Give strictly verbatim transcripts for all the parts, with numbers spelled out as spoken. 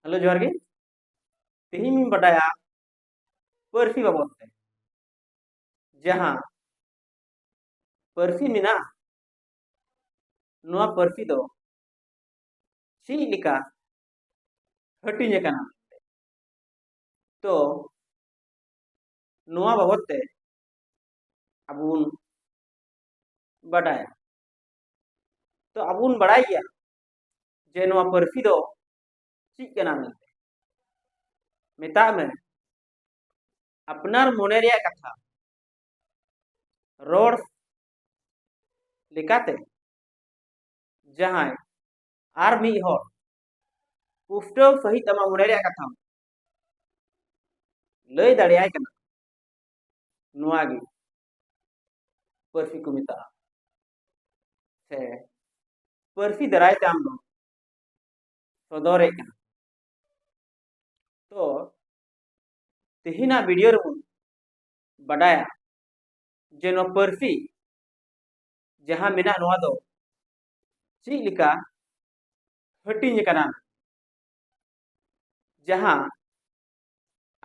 Hello, ᱡᱚᱦᱟᱨ ᱜᱮ᱾ ᱛᱮᱦᱮᱧ ᱵᱚᱱ ᱵᱟᱰᱟᱭᱟ ᱯᱟᱹᱨᱥᱤ ᱵᱟᱵᱚᱫ ᱛᱮ᱾ ᱡᱟᱦᱟᱸ ᱯᱟᱹᱨᱥᱤ ᱢᱮᱱᱟᱜᱼᱟ, ᱱᱚᱣᱟ ᱯᱟᱹᱨᱥᱤ ᱫᱚ ᱪᱮᱫ ᱞᱮᱠᱟ ᱦᱟᱹᱴᱤᱧ ᱟᱠᱟᱱᱟ? ᱛᱚ, ᱱᱚᱣᱟ ᱵᱟᱵᱚᱫ ᱛᱮ ᱟᱵᱚ ᱵᱚᱱ ᱵᱟᱰᱟᱭᱟ᱾ ᱛᱚ, ᱟᱵᱚ ᱵᱚᱱ ᱵᱟᱲᱟᱭ ᱜᱮᱭᱟ ᱡᱮ ᱱᱚᱣᱟ ᱯᱟᱹᱨᱥᱤ ᱫᱚ ᱪᱮᱫ ᱠᱟᱱᱟ ᱢᱮᱱᱛᱮ᱾ ᱢᱮᱛᱟᱜ ᱢᱮ, ᱟᱯᱱᱟᱨ ᱢᱚᱱᱮ ᱨᱮᱭᱟᱜ ᱠᱟᱛᱷᱟ ᱨᱚᱲ ᱞᱮᱠᱟᱛᱮ ᱡᱟᱦᱟᱸᱭ ᱟᱨ ᱢᱤᱫ ᱦᱚᱲ ᱯᱩᱥᱴᱟᱹᱣ ᱥᱟᱹᱦᱤᱡ ᱟᱢᱟᱜ ᱢᱚᱱᱮ ᱨᱮᱭᱟᱜ ᱠᱟᱛᱷᱟᱢ ᱞᱟᱹᱭ ᱫᱟᱲᱮᱭᱟᱭ ᱠᱟᱱᱟ, ᱱᱚᱣᱟ ᱜᱮ ᱯᱟᱹᱨᱥᱤ ᱠᱚ ᱢᱮᱛᱟᱜᱼᱟ, ᱥᱮ ᱯᱟᱹᱨᱥᱤ ᱫᱟᱨᱟᱭ ᱛᱮ ᱟᱢ ᱫᱚ ᱥᱚᱫᱚᱨᱮᱫ ᱠᱟᱱᱟ᱾ ᱛᱚ, ᱛᱮᱦᱮᱧᱟᱜ ᱵᱷᱤᱰᱤᱭᱳ ᱨᱮᱵᱚᱱ ᱵᱟᱰᱟᱭᱟ ᱡᱮ ᱱᱚᱣᱟ ᱯᱟᱹᱨᱥᱤ ᱡᱟᱦᱟᱸ ᱢᱮᱱᱟᱜ, ᱱᱚᱣᱟ ᱫᱚ ᱪᱮᱫ ᱞᱮᱠᱟ ᱦᱟᱹᱴᱤᱧ ᱟᱠᱟᱱᱟ, ᱡᱟᱦᱟᱸ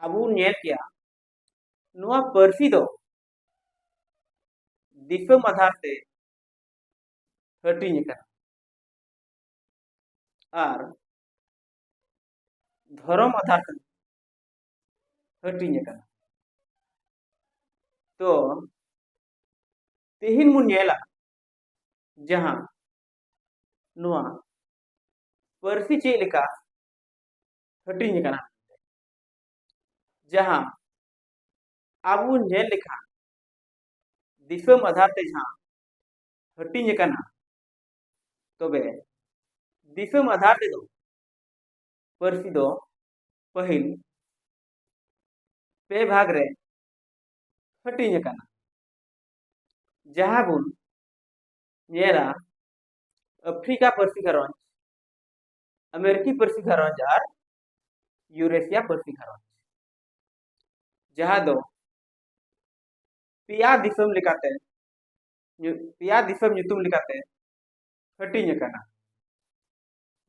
ᱟᱵᱚ ᱵᱚᱱ ᱧᱮᱞ ᱠᱮᱭᱟ ᱱᱚᱣᱟ ᱯᱟᱹᱨᱥᱤ ᱫᱚ ᱫᱤᱥᱚᱢ ᱟᱫᱷᱟᱨ ᱛᱮ ᱦᱟᱹᱴᱤᱧ ᱟᱠᱟᱱᱟ ᱟᱨ ᱫᱷᱚᱨᱚᱢ ᱟᱫᱷᱟᱨ ᱛᱮ ᱦᱟᱹᱴᱤᱧ ᱟᱠᱟᱱᱟ᱾ ᱛᱚ, ᱛᱮᱦᱮᱧ ᱵᱚᱱ ᱧᱮᱞᱟ ᱡᱟᱦᱟᱸ ᱱᱚᱣᱟ ᱯᱟᱹᱨᱥᱤ ᱪᱮᱫ ᱞᱮᱠᱟ ᱦᱟᱹᱴᱤᱧ ᱟᱠᱟᱱᱟ, ᱡᱟᱦᱟᱸ ᱟᱵᱚ ᱵᱚᱱ ᱧᱮᱞ ᱞᱮᱠᱷᱟᱱ ᱫᱤᱥᱚᱢ ᱟᱫᱷᱟᱨ ᱛᱮ ᱡᱟᱦᱟᱸ ᱦᱟᱹᱴᱤᱧ ᱟᱠᱟᱱᱟ, ᱛᱚᱵᱮ ᱫᱤᱥᱚᱢ ᱟᱫᱷᱟᱨ ᱛᱮᱫᱚ ᱯᱟᱹᱨᱥᱤ ᱫᱚ ᱯᱟᱹᱦᱤᱞ ᱯᱮ ᱵᱷᱟᱜᱽ ᱨᱮ ᱦᱟᱹᱴᱤᱧ ᱟᱠᱟᱱᱟ, ᱡᱟᱦᱟᱸ ᱵᱚᱱ ᱧᱮᱞᱟ ᱟᱯᱷᱨᱤᱠᱟ ᱯᱟᱹᱨᱥᱤ ᱜᱷᱟᱨᱚᱸᱡᱽ, ᱟᱢᱮᱨᱤᱠᱤ ᱯᱟᱹᱨᱥᱤ ᱜᱷᱟᱨᱚᱸᱡᱽ ᱟᱨ ᱤᱭᱩᱨᱮᱥᱤᱭᱟ ᱯᱟᱹᱨᱥᱤ ᱜᱷᱟᱨᱚᱸᱡᱽ, ᱡᱟᱦᱟᱸ ᱫᱚ ᱯᱮᱭᱟ ᱫᱤᱥᱚᱢ ᱞᱮᱠᱟᱛᱮ ᱧᱩ-, ᱯᱮᱭᱟ ᱫᱤᱥᱚᱢ ᱧᱩᱛᱩᱢ ᱞᱮᱠᱟᱛᱮ ᱦᱟᱹᱴᱤᱧ ᱟᱠᱟᱱᱟ,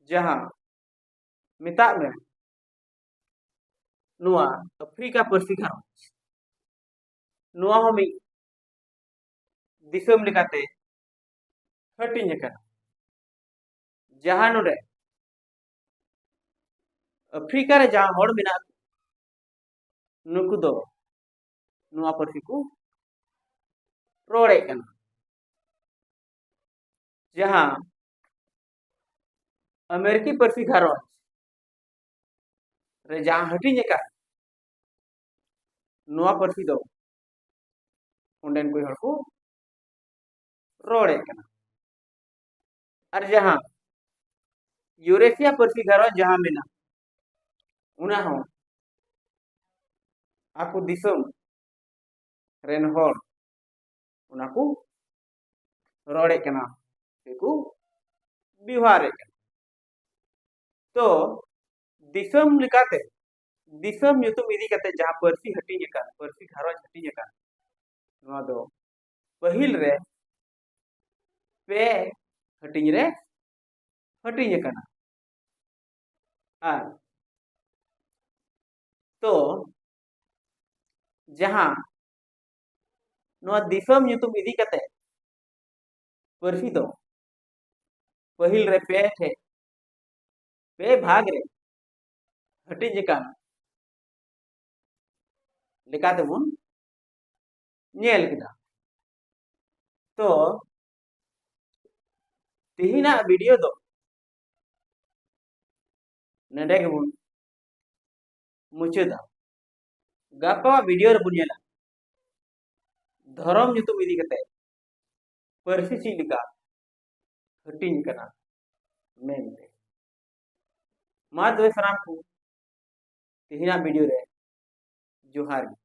ᱡᱟᱦᱟᱸ ᱢᱮᱛᱟᱜ ᱢᱮ, ᱱᱚᱣᱟ ᱟᱯᱷᱨᱤᱠᱟ ᱯᱟᱹᱨᱥᱤ ᱜᱷᱟᱨᱚᱸᱡᱽ, ᱱᱚᱣᱟ ᱦᱚᱸ ᱢᱤᱫ ᱫᱤᱥᱚᱢ ᱞᱮᱠᱟᱛᱮ ᱦᱟᱹᱴᱤᱧ ᱟᱠᱟᱱᱟ, ᱡᱟᱦᱟᱸ ᱱᱚᱰᱮ ᱟᱯᱷᱨᱤᱠᱟ ᱨᱮ ᱡᱟᱦᱟᱸ ᱦᱚᱲ ᱢᱮᱱᱟᱜ ᱠᱚ, ᱱᱩᱠᱩ ᱫᱚ ᱱᱚᱣᱟ ᱯᱟᱹᱨᱥᱤ ᱠᱚ ᱨᱚᱲᱮᱫ ᱠᱟᱱᱟ᱾ ᱡᱟᱦᱟᱸ ᱟᱢᱮᱨᱤᱠᱤ ᱯᱟᱹᱨᱥᱤ ᱜᱷᱟᱨᱚᱸᱡᱽ ᱨᱮ ᱡᱟᱦᱟᱸ ᱦᱟᱹᱴᱤᱧ ᱟᱠᱟᱱ, ᱱᱚᱣᱟ ᱯᱟᱹᱨᱥᱤ ᱫᱚ ᱚᱸᱰᱮᱱ ᱠᱚ ᱦᱚᱲ ᱠᱚ ᱨᱚᱲᱮᱫ ᱠᱟᱱᱟ᱾ ᱟᱨ ᱡᱟᱦᱟᱸ ᱤᱭᱩᱨᱮᱥᱤᱭᱟ ᱯᱟᱹᱨᱥᱤ ᱜᱷᱟᱨᱚᱸᱡᱽ ᱡᱟᱦᱟᱸ ᱢᱮᱱᱟᱜ, ᱚᱱᱟ ᱦᱚᱸ ᱟᱠᱚ ᱫᱤᱥᱚᱢ ᱨᱮᱱ ᱦᱚᱲ ᱚᱱᱟ ᱠᱚ ᱨᱚᱲᱮᱫ ᱠᱟᱱᱟ, ᱥᱮᱠᱚ ᱵᱮᱣᱦᱟᱨᱮᱫ ᱠᱟᱱᱟ᱾ ᱛᱚ ᱫᱤᱥᱚᱢ ᱞᱮᱠᱟᱛᱮ, ᱫᱤᱥᱚᱢ ᱧᱩᱛᱩᱢ ᱤᱫᱤ ᱠᱟᱛᱮ ᱡᱟᱦᱟᱸ ᱯᱟᱹᱨᱥᱤ ᱦᱟᱹᱴᱤᱧ ᱟᱠᱟᱱ, ᱯᱟᱹᱨᱥᱤ ᱜᱷᱟᱨᱚᱸᱡᱽ ᱦᱟᱹᱴᱤᱧ ᱟᱠᱟᱱ, ᱱᱚᱣᱟ ᱫᱚ ᱯᱟᱹᱦᱤᱞ ᱨᱮ ᱯᱮ ᱦᱟᱹᱴᱤᱧ ᱨᱮ ᱦᱟᱹᱴᱤᱧ ᱟᱠᱟᱱᱟ᱾ ᱟᱨ ᱛᱚ ᱡᱟᱦᱟᱸ ᱱᱚᱣᱟ ᱫᱤᱥᱚᱢ ᱧᱩᱛᱩᱢ ᱤᱫᱤ ᱠᱟᱛᱮ ᱯᱟᱹᱨᱥᱤ ᱫᱚ ᱯᱟᱹᱦᱤᱞ ᱨᱮ ᱯᱮ ᱴᱷᱮᱡ, ᱯᱮ ᱵᱷᱟᱜᱽ ᱨᱮ ᱦᱟᱹᱴᱤᱧ ᱟᱠᱟᱱ ᱞᱮᱠᱟ ᱛᱮᱵᱚᱱ ᱧᱮᱞ ᱠᱮᱫᱟ᱾ ᱛᱚ ᱛᱮᱦᱮᱧᱟᱜ ᱵᱷᱤᱰᱤᱭᱳ ᱫᱚ ᱱᱚᱰᱮ ᱜᱮᱵᱚᱱ ᱢᱩᱪᱟᱹᱫᱟ᱾ ᱜᱟᱯᱟ ᱵᱷᱤᱰᱤᱭᱳ ᱨᱮᱵᱚᱱ ᱧᱮᱞᱟ ᱫᱷᱚᱨᱚᱢ ᱧᱩᱛᱩᱢ ᱤᱫᱤ ᱠᱟᱛᱮ ᱯᱟᱹᱨᱥᱤ ᱪᱮᱫ ᱞᱮᱠᱟ ᱦᱟᱹᱴᱤᱧ ᱠᱟᱱᱟ ᱢᱮᱱᱛᱮ᱾ ᱢᱟ ᱛᱚᱵᱮ ᱥᱟᱱᱟᱢ ᱠᱚ ᱛᱮᱦᱮᱧᱟᱜ ᱵᱷᱤᱰᱤᱭᱳ ᱨᱮ ᱡᱚᱦᱟᱨ ᱜᱮ᱾